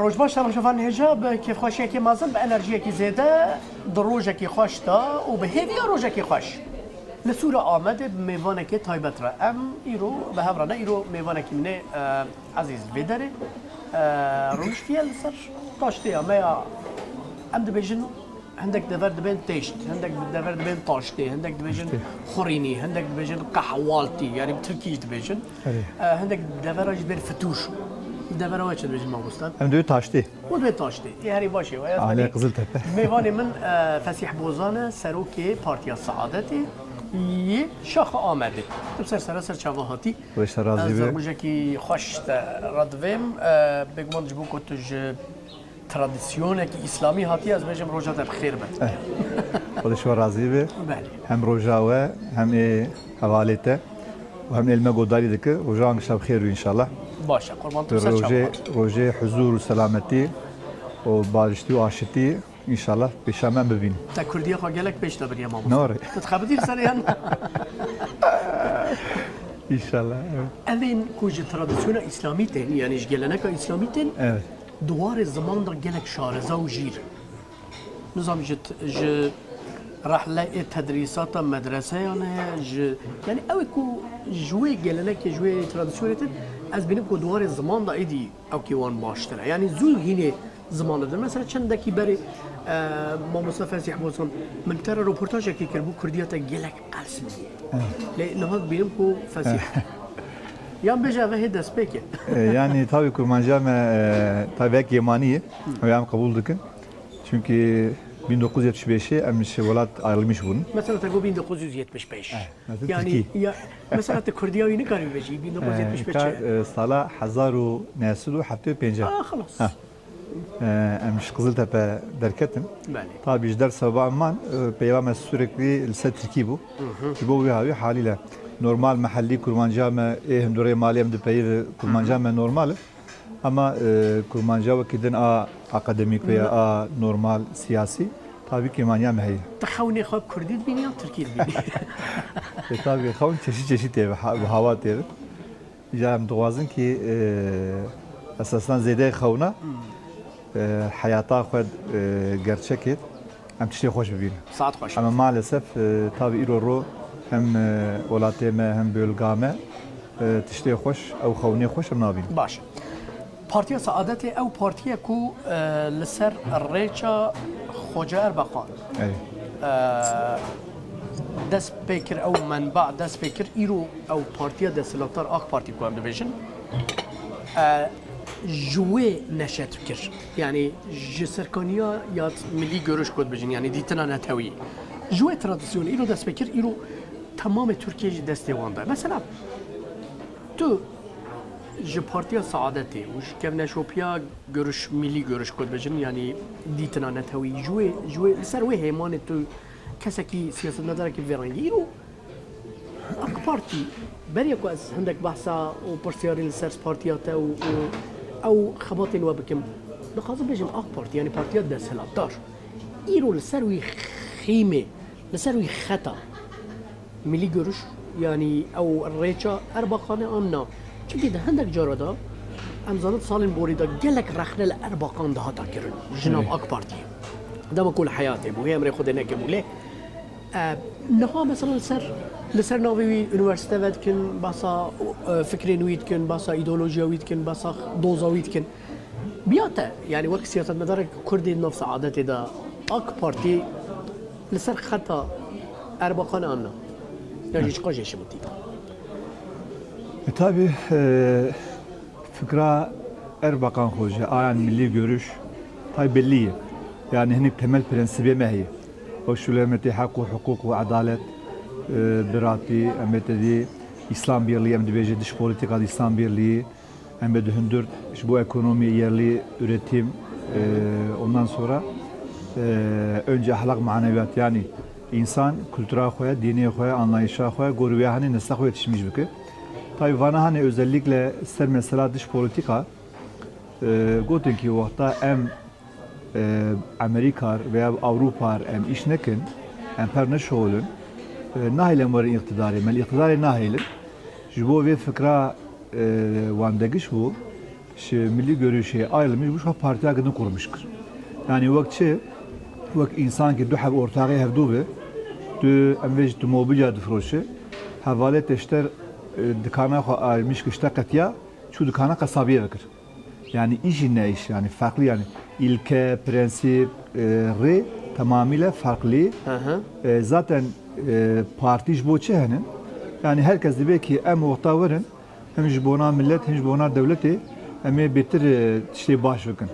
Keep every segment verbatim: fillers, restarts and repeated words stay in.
Roj baş, temaşevanên hêja, bi kêfxweşiyekî mezin, bi enerjiyekî zêde, di rojekî xweş de û bi hêviya rojekî xweş li Sûra Amedê bi mêvanekê taybet re. Em îro bi hev re ne, îro mêvanekî min ê, e, ezîz vê derê, e, rûniştiye li ser taştêya me ya, em dibêjin, hindek dever dibên têşt, hindek dever dibên taştê, hindek dibêjin Tiştê. xurînî, hindek dibêjin qehwaltî, yanî bi tirkî jî dibêjin. Erê. E, hindek devera jî dibên fitûr. Li devera we çi dibêjin mamoste? Em dibê taştê. Û dibê taştê. Ê herî başê we. Alê Qiziltepe. Mêvanê min, e, Fesîh Bozan e, serokê Partiya Saadetê yê Şaxa Amedê. Tu bi ser sere ser çava hatî. Xwedê ji te razî be. Ez rojekî xweş te re divêm. E, bêguman ji bo ku tu ji tradisyonekî îslamî hatiye, ez bêjim roja te bi xêr be. Eh. Xwedê ji we razî be. Belê. Hem roja we, hem ê hevalê te û hem ê li me godarî dike. Roja wan gişta bi xêr be înşallah. Baş e, qurban tu ser çavan. Rojê, rojê huzûr û selametî û bariştî û aşitî înşallah pêşa me bibînin. Te kurdiya xwe gelek pêş de biriye mamoste. Norê. Tu dixebitî li ser yan? Înşallah, evet. Evên ku ji tradisyona îslamî tên, yanî ji geleneka îslamî tên, Evet. di warê ziman de gelek şareza û jîr in. Nizam ji t-, ji rehleyê tedrîsata medreseyan heye, ji, yanî ew ê ku ji wê gelenekê, ji wê tradisyonê tên, ez bînim ku di warê ziman de êdî ew kê wan baştir e. Yanî zû hînê ziman didin. Mesela çendekî berê, e, mamoste Fesîh Bozan, min te re roportajekê kir, bû kurdiya te gelek qels bû. Evet. Lê niha dibînim ku Fesîh. Yan bêje eve hê destpêk e. E, yani tabii kurmanca me, e, tabii wek yemanî ye. Hı. Ew em qebûl dikin. Çünkü bin dokuz yüz yetmiş beşê em ji welat ayrılmış bûn. Mesela te got bin dokuz yüz yetmiş beş. Evet, mesela Yani, Tirkî. ya, mesela te kurdiya wî nikarî bibêjî, bin dokuz yüz yetmiş beş. E, kar, e, sala hezar û neh sed û heftê û pênc. Ah, xelas. Ha. E, em ji Qiziltepe derketin. Belê. Tabii ji dersa ba em man, e, peyva me sürekli li ser Tirkî bû. Hı hı. Ji bo wî hawî haliyle normal mehellî kurmanca me ê hindurê malê em dipeyivin, kurmanca Hı hı. me normal e. Ama, e, kurmanca wekî din a akademîk veya Hı. a normal siyasî, tabii kêmaniya me heye. Tu xewnê xwe bi kurdî dibînî yan tirkî dibînî? E, tabii xewn çeşît çeşît tê, ha-, bi hawa tê. Îja em dixwazin ki, e, esasen zêdeyê xewna, Hmm. e, heyata xwe, e, gerçekê em tiştê xweş bibînin. Saet xweş. Ama maalesef, e, tabi îro ro hem, e, welatê me hem bölga me, e, tiştê xweş, ew xewnê xweş em nabînin. Baş. Partiya Saadetê ew partî ye ku, e, li ser rêça Xoce Erbeqan, Ey. e, dest pê kir, ew menba dest pê kir. Îro ew partiya desthilatdar AK Partî ku em dibêjin, e, ji wê neşet kir. Yanî ji serkaniya ya Milli Görüş ku dibêjin, yanî dîtina netewî. Ji wê tradisyonê îro dest pê kir, îro temamê Tirkiye ji destê wan de. Mesela tu ji Partiya Saadetê û ji kevneşopiya Görüş, Milli Görüş ku dibêjin, yanî dîtina netewî, ji wê, ji wê, li ser wê hêmanê tu kesekî siyasetmedarekî vê rengî. Îro AK Partî, beriya ku ez hindek behsa û pirsyarên li ser partiya te û, û ew xebatên we bikim, dixwazim bêjim AK Partî, yanî partiya desthilatdar, îro li ser wî xîmê, li ser wî xeta Milli Görüş, yanî ew rêça Erbakan e an na? Çimkî di hindek cara de em zanin salên borî de gelek rexne li Erbakan de hata kirin ji nav Hı. AK Partiyê. Dema ku li heyatê bû, hê emrê Xwedê nekebû. Lê, e, niha mesela li ser, li ser navê wî unîversîte vedikin, behsa, e, fikrên wî dikin, behsa îdeolojiya wî dikin, behsa doza wî dikin. Biya te, yani wek siyasetmedarek Kurdê nav Saadetê de AK Partî li ser xeta Erbakan an na? Ya jî çiqas jê şimitî? E, tabi, e, fikra Erbakan Xoce, ayan milli görüş, tay belli ye. Yani hinek temel prensibê me heye. O şulemetê hak û hukuk û edalet, e, biratî, em ê te dî İslam Birliği, em dibêje dış politika de İslam Birliği, Em ê di hundir ji bo ekonomî, yerli üretim, e, ondan sonra, e, önce ahlak maneviyat, yani insan kültüra xwe, dînê xwe, anlayışa xwe, gor wê hanê nesla xwe yetişmiş bike. Tabi vana hanê özellikle ser mesela dış politika, e, gotin ki wexta em e, Amerîkar veya Ewropar em îş nekin, em per neşixulin, e, nahêlin werin îqtidarê. Me li îqtidarê nahêlin. Ji bo vê fikra, e, wan degiş bû, Ji Milli Görüşê ayrılmış, bu şo partiya gidin kurmuş kir. Yani wek çi? Wek insankî du heb ortaxê hevdû bi, tu em vê ji tu mobilya difroşi, hevalê teşter e, dikana xwe ayrılmış kişte qetiya, çû dikana qesabiyê vekir. Yani iş ne iş yani farklı yani ilke, prensip, e, rê tamamıyla farklı. Hı hı. E, zaten e, parti ji bo çi hene? Yani herkes dibe ki em orta verin, hem ji bona millet, hem ji bona dewletê em ê bêtir e, tiştê baş bikin.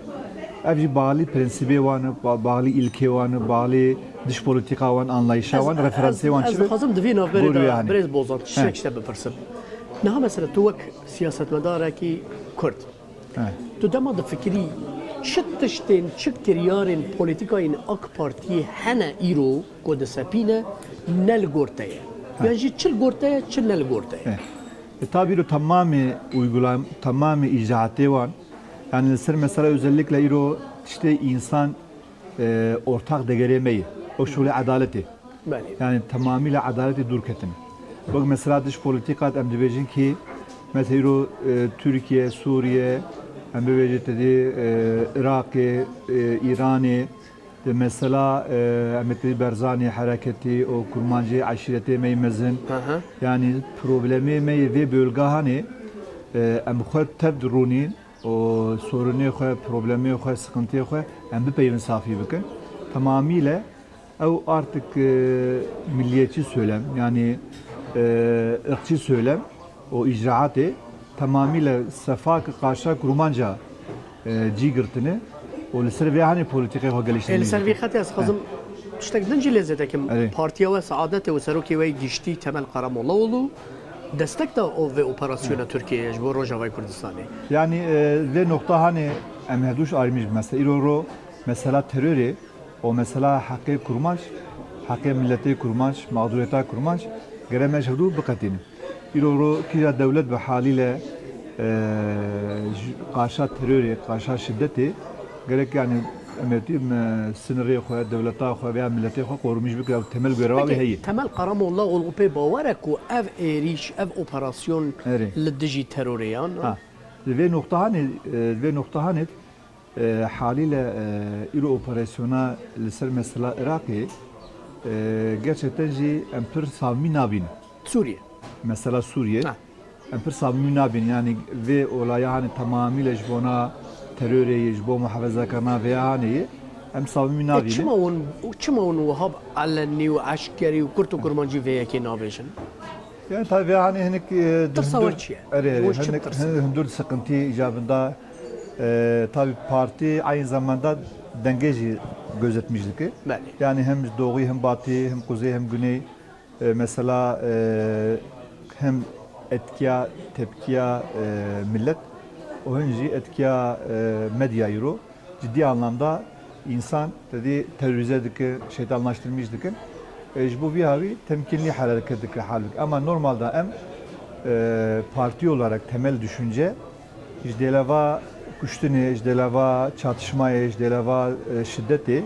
Ev jî bağlı prensibê wan, ba- bağlı ilkê wan, bağlı dış politika wan, anlayışa wan, referansê wan çi be? Ez dixwazim di vî navberê de yani. Birêz Bozan, tiştek ji te bipirsim. Niha mesela tu wek siyasetmedarekî Kurd, He. Tu dema difikirî çi tiştên, çi kiryarên polîtîkayên AK Partiyê hene îro ku disepîne, ne li gor te ye? He. Yan jî çi li gor te ye, çi ne li gor te ye? He. E, tabi îro temamê uygulam, temamê îcraatê wan, yani li ser mesela özellikle îro tiştê însan e, ortak degerê me ye. O şûlê edaletê. Belê. Yani tamamıyla edaletê dûr ketin. Wek mesela dış politika em dibêjin ki mesela îro e, Türkiye, Suriye, em bibêjin tedî e, Iraqê, e, Îranê, de mesela e, em tedî Berzanê, hereketî, o kurmancê, eşîretê me yê mezin. Hı hı. Yani problemê me yê vê bölge hanê e, em xwe tev dirûnîn. O sorunê xwe, problemê xwe, sıkıntıyê xwe em bipeyvin safî bikin. Tamamîle ew artık e, milliyetçi söylem, yani e, ırkçı söylem, o icraatê tamamîle sefa ki qarşa kurmanca e, cî girtine û li ser vê hanê polîtîkê xwe Ê, li geliştirmeyî ser vî bikin. Xetê ez dixwazim tiştek din jî lê zêde kim. Erê. Partiya we, Saadetê û serokê we yê giştî Temel Karamollaoğlu destek da o vê operasyona Tirkiyeyê ji bo Rojavayê Kurdistanê. Yani e, vê noqta hanê em hevdû ji arîmî ji mesela îro ro mesela terorê û mesela heqê kurmanc, heqê milletê kurmanc, mağduriyeta kurmanc gere me ji hevdû biqetînin. Îro ro kîja dewlet bi halîle e, ji qarşa terorê, qarşa şidetê gerek yani em ê dî me sinirê xwe, dewleta xwe veya milletê xwe qorumîş bike ew temel göreva wê Peki, heye. Temel Karamollaoğlu pê bawer e ku ev êrîş, ev operasyon Erê. li dijî terorê ya, na? Ha. Li vê noqta hanê, e, li vê noqta hanê, e, halîle e, îro operasyona li ser mesela Iraqê e, gerçekten jî em pir samî nabînin. Sûriye. Mesela Sûriye. Ha. Em pir samîmî nabînin. Yani vê olaya hanê tamamîle ji bona terorê ye, ji bo muhafezakarina vê hanê ye. Em samîmî E, nabînin. Çima hûn, çima hûn wiha bi elenî û eşkerî û kurt û kurmancî vê yekê nabêjin? Yani tabii vê hanê hinek e, Tirsa hundur, we çi ye? Erê, Ji erê, we çi hinek, ditirsin? hin- hundur sıkıntı icabında e, tabii parti aynı zamanda denge jî gözetmiş dike. Belê. Yani hem doğu hem batı hem kuzey hem güney E, mesela e, hem etkiya, tepkiya e, millet û hem jî etkiya e, medya îro ciddi anlamda insan tedî terörize dike, şeytanlaştırmış dike. E, ji bo vî hawî temkinli hareket dike halbuki. Ama normalde em e, parti olarak temel düşünce Ji dêleva kuştinê, ji dêleva çatişmayê, ji dêleva e, şidetê,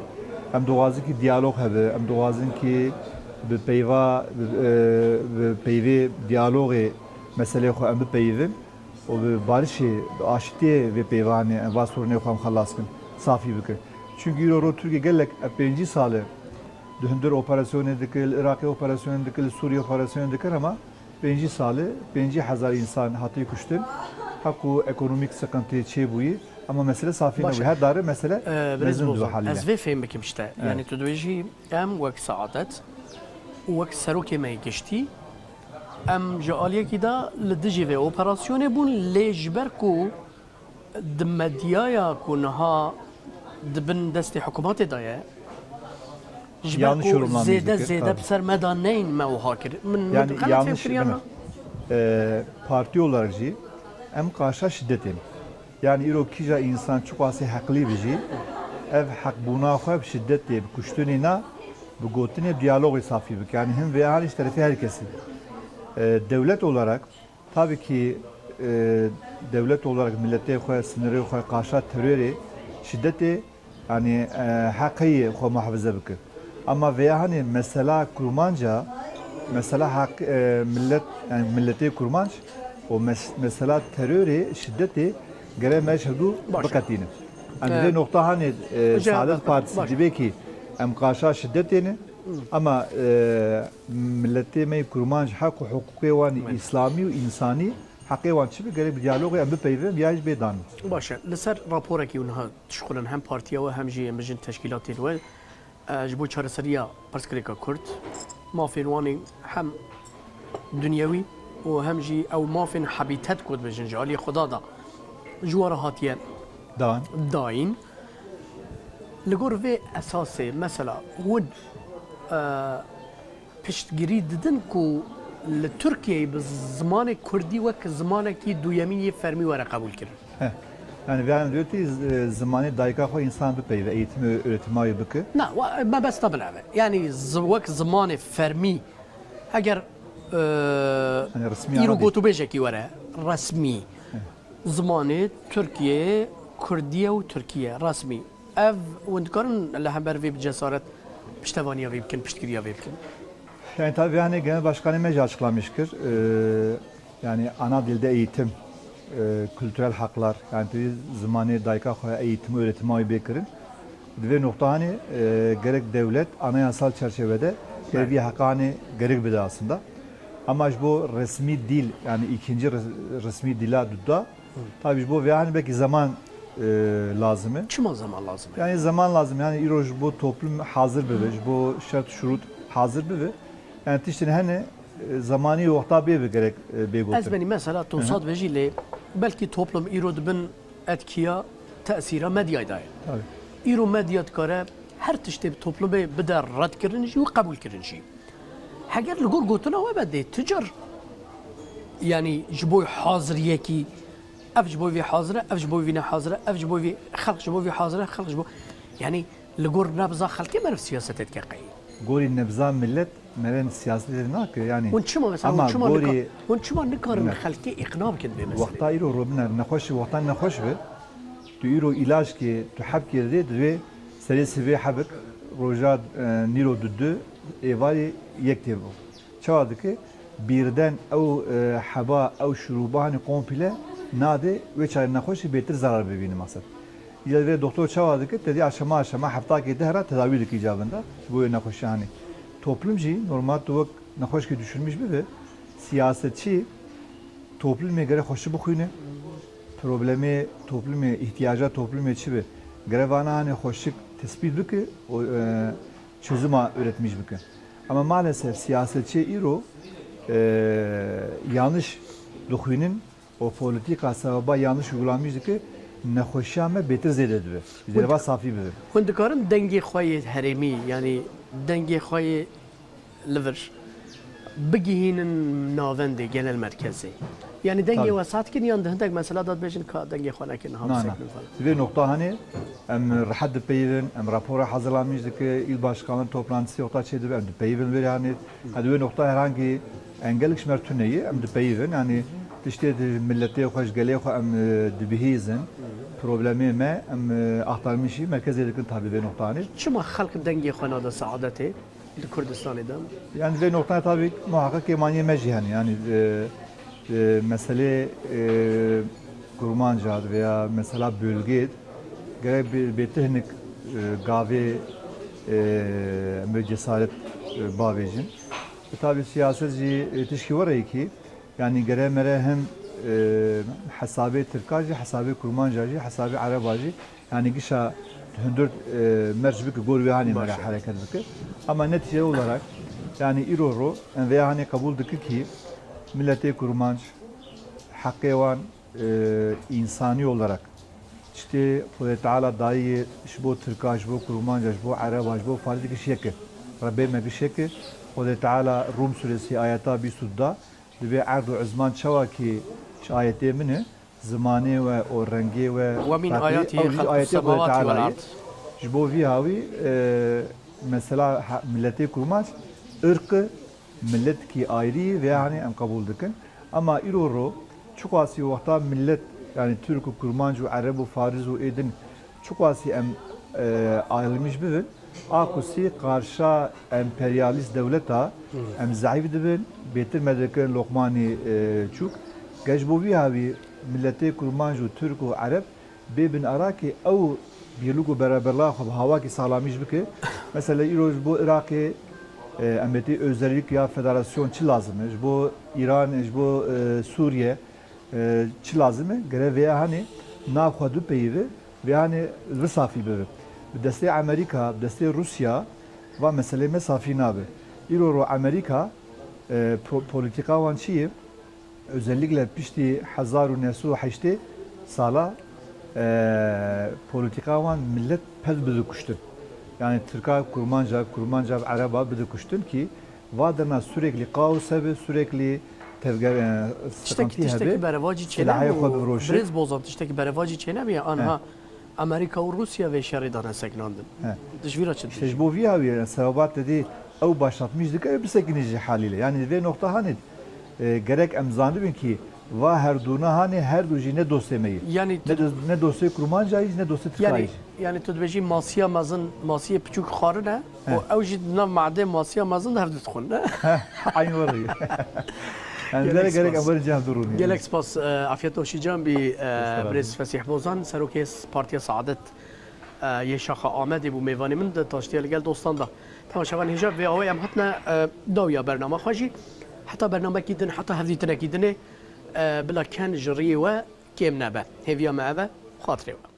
em dixwazin kî diyalog hebe, em dixwazin kî bi peyva, bi, e, bi peyvê diyalogê meselê xwe em bipeyivin û bi barişê, bi aşitiyê vê peyvanê em va sorunê xwe em xelas kin, safî bikin. Çünkü îro ro Tirkiye gelek ev pêncî sal e di hundir operasyonê dike, li Iraqê operasyonê dike, li Sûriye operasyonê dike, ama Pêncî sal e, pêncî hezar însan hatiye kuştin, heqû ekonomîk siqintî çêbûyî, ama mesele safî Baş e. nebûye. Her dare mesele Ee, Birêz mezin Bozan, dibe halî ez de. vê fêm bikim ji te. Evet. Yani tu dibêjî em wek Saadet û wek serokê me yê giştî, em ji aliyekî de li dijî vê operasyonê bûn, lê ji ber ku di medyaya ku niha di bin destê hikûmetê de ye, ji ber Yanlış ku yorumlanmış zêde dikir, zêde tabii. bi ser me de neyên me wiha kir. Min, min Yani xelet fêm yanlış, kiriyan evet. na? Ee, parti olarak jî em qarşa şiddetin. Yani îro kîja însan çiqasî heqlî bi jî, ev heqbûna xwe bi şiddetê, bi kuştinê na, bi gotinê diyalogê safî bike. Yani him vê hal ji terefê her kesî. Ee, dewlet olarak Tabii ki e, dewlet olarak milletê xwe, sinirê xwe, qarşa terorê, şiddetê, yani e, heqê ye xwe muhafaze bike. Ama veya hani mesela kurmanca, mesela haq, e, millet, yani milletê kurmanc, o mes, mesela terorê, şiddetê Gere me ji hevdû biqetînin. Em di vê noqta hanê, e, Saadet Partisi dibê kî em qarşa şidetê ne, ama, e, miletê me yê Kurmanc heq û hiqûqê wan îslamî û însanî heqê wan çi bi, gerek bi diyalogê em bipeyivin, ya jî bê dan. Baş e. Li ser raporekî û niha tişxulin hem partiya we hem jî em bijin teşkîlatên we, e, ji bo çareseriya pirsgirêka Kurd, mafên wan ê hem dunyewî û hem jî ew mafên hebîtet ku dibêjin ji aliyê Xuda da ji we re hatiye dan. Dayîn. Li gor vê esasê, mesela, hûn, e, piştgirî didin ku li Tirkiyeyê bi zimanê kurdî wek zimanekî duyemîn yê fermî were qebûlkirin? He. Yani, vê anê diwêtî z-, zimanê dayika xwe însan bipeyive, eğitim, ö-, öğretime wê bike. Na, wa-, mebesta min ev e. Yani, z-, wek zimanê fermî, eger, e, Yani, resmî îro ana değil. Gotûbêjekî were, resmî, He. Zimanê Tirkiyeyê Kurdî ye û Tirkî ye, resmî. Ev, hûn dikarin li hember vê bi cesaret piştevaniya vê bikin, piştgiriya vê bikin? Yani, tabii, hani, Genel Başkanê me jî açıklamış kir. E, yani, ana dilde eğitim, e, kültürel haklar, yani, tabii, zimanê dayika xwe, eğitim, öğretim wê bê kirin. Di vê noqta hanê, e, gerek dewlet anayasal çerçevede gerek vî heqanê gerek bide aslında. Ama ji bo resmî dil, yani ikinci res-, resmî dila duda, tabii ji bo vê hanê belkî zaman, e, lazim e. Çima zaman lazim e? Yani zaman lazim, yani îro ji bo toplum hazir bibe, ji bo şert şurut hazir bibe. Yani tiştên hene, e, zamanî wexta bê bi gerek, e, bê gotin. Ez benî mesela tu Hı hı. sat bejî lê belkî toplum îro dibin etkiya tesîra medyayê daye. Tabii. Îro medya dikare her tiştê bi toplumê bide redkirin jî û qebûlkirin jî. Heger li gor gotina we be dê tu car, yanî ji bo haziriyekî, ev ji bo vê hazir e, ev ji bo vê ne hazir e, ev ji bo vê, xelq ji bo vê hazir e, xelq ji bo, yanî li gor nebza xelkê meriv siyasetê dike qey. Gorî nebza millet meren siyasetê nake, yanî. Hûn çima mesela, ama hûn çima gorî nika-, hûn çima nikarin Ne. xelkê îqna bikin vê meselê? Wexta îro robine nexweş, wexta nexweş be, tu îro îlaç kê, tu heb kê dê, divê serê sivê hebik, roja, e, nîro dudu, êvarê yek tê bo. Çawa dike? Birden ew, e, heba, ew şurûba hanê komple nade, wê çare nexweşî bêtir zarar bibîne maqsed. Ya vê doktor çawa dike? Te dî aşama aşama hefta kê deh re tedawî dike îcabında. Ji bo wê nexweşiya hanê. Toplum jî normal tu wek nexweşkê düşürmüş bibe, siyasetçî toplumê gere xweşik bixwîne, problemê toplumê, ihtiyaca toplumê çi be, gere vana hanê xweşik tespît bike û, e, çözüma üretmiş bike. Ama maalesef siyasetçiyê îro, e, yanlış dixwînin û polîtîka sebeba yanlış uygulanmış dike, nexweşiya me bêtir zêde dibe. Ji derva safî bibe. Hûn dikarin dengê xwe yê herêmî, yanî dengê xwe yê li vir bigihînin navendê genel merkezê? Yanî dengê Tabii. we sat kin yan di hindek mesela de dibêjin ka dengê xwe nekin, Na, na. hamsekinin falan? Di vê noqta hanê em rehet dipeyivin, em rapora hazırlanmış dike, il başkanlığı toplantısı yokta çê dibe, em dipeyivin vê hanê. Ha, di wê noqta herhangi engelik ji me re tune ye, em dipeyivin. Yanî tiştê di milletê xwe, ji gelê xwe em, e, dibihîzin. Problemê me em, e, aktarmişî merkezê dikin tabi vê noqta hanê. Çima xelk dengê xwe nade saadetê? Li Kurdistanê de. Yani vê noqtayê tabii muhakkak kêmaniyê me jî hene. Yani, e, e, meselê, e, kurmanca veya mesela bölgê gerek bê-, bêtir hinek, e, gavê, e, em bê cesaret, e, bavêjin. E, tabii siyaset jî, e, tişkî were yekî. Yani gere mere hem, e, hesabê Tirka jî, hesabê Kurmanca jî, hesabê Ereba jî, yani gişa hundur, e, merc bike gor vê hanê mere Baş e. hereket bike. Ama netice olarak, yani îro ro, em vê hanê qebûl dike ki milletê Kurmanc, heqê wan, e, insani olarak, tiştê Xwedê Teala dayî ji bo Tirka, ji bo Kurmanca, ji bo Ereba, ji bo Farisê giş yek e. Rebê me giş yek e. Xwedê Teala Rum suresi ayeta bîst û du da, Dibê erd û izman çawa ki ji ayetê min e, zimanê we û rengê we, Ve min ferqlî, ayatihî ew jî xelqus ayetê Xwedê semawatî Teala vel ye. ard. Ji bo vî hawî, e, mesela ha-, miletê Kurmanc, irq, miletkî ayrî vê hanê em qebûl dikin. Ema îro ro, çiqasî wexta milet, yani Tirk û Kurmanc û Ereb û Fariz û ê din, çiqasî em, e, ayrılmış bibin, a kusî qarşa emperyalîst dewleta em zeîf dibin, bêtir me dikin loqmanî, e, çûk. Gel ji bo vî hawî Miletê Kurmanc û Tirk û Ereb bê binara ki ew birlik û beraberliğa xwe bi hawakî saxlamîş bike. Mesela îro ji bo Iraqê, e, em ê tê özellik ya federasyon çi lazim e? Ji bo Îran, ji bo, e, Sûriye, e, çi lazim e? Gere vêya hanê nav xwe du peyive, vê hanê li vir safî bibe. Bi destê Amerîka, bi destê Rûsya va meselê me safî nabe. Îro ro Amerîka, e, po-, polîtîka wan çi ye? Özellikle piştî hezar û neh sed û heştê sala, e, polîtîka wan millet pez bidikuştin. Yani Tirka Kurmanca, Kurmanca bi Ereba bidikuştin ki va derna sürekli kaos hebe, sürekli tevger, e, Tiştekî, sıkıntı tiştekî hebe, berevacî çênebû, silahê xwe bifiroşe. Birêz Bozan, tiştekî berevacî çênebû ya anha Amerîka û Rûsya vê şerê dane sekinandin. He. Ji vî re çi dibêjî? Ji bo vî hawî, yani, sebebat te dî ew başlatmîş dike, ew bisekinî jî halîle. Yani vê noqta hanê, e, gerek em zanibin ki va herdûna hanê her du jî ne dostê me yê. Yani Ne tu dos-, ne dostê Kurmanca yî, ne dostê Tirka yî. Yani, yani tu dibêjî masiya mezin, masiyê piçûk xwarin e He. û ew jî di nav madê masiya mezin de hev dixwin, ne? Heh, aynı var ya. Yani Gelek gerek, gerek spas. Em werin cem durun. Gelek spas, e, afiyet olsun can bi, e, Estağfurullah. Birêz Fesîh Bozan, serokê Partiya Saadet, e, yê Şaxa Amedê bû mêvanê min di taştiya li gel dostan da. Temaşevan hêja vê awê em hatine, e, dawiya bernama xwe jî. Heta bernamekî din, heta hevdîtinekî dinê, e, bila ken ji riyê we kêm nebe. Hêviya me ev e, xatirê we.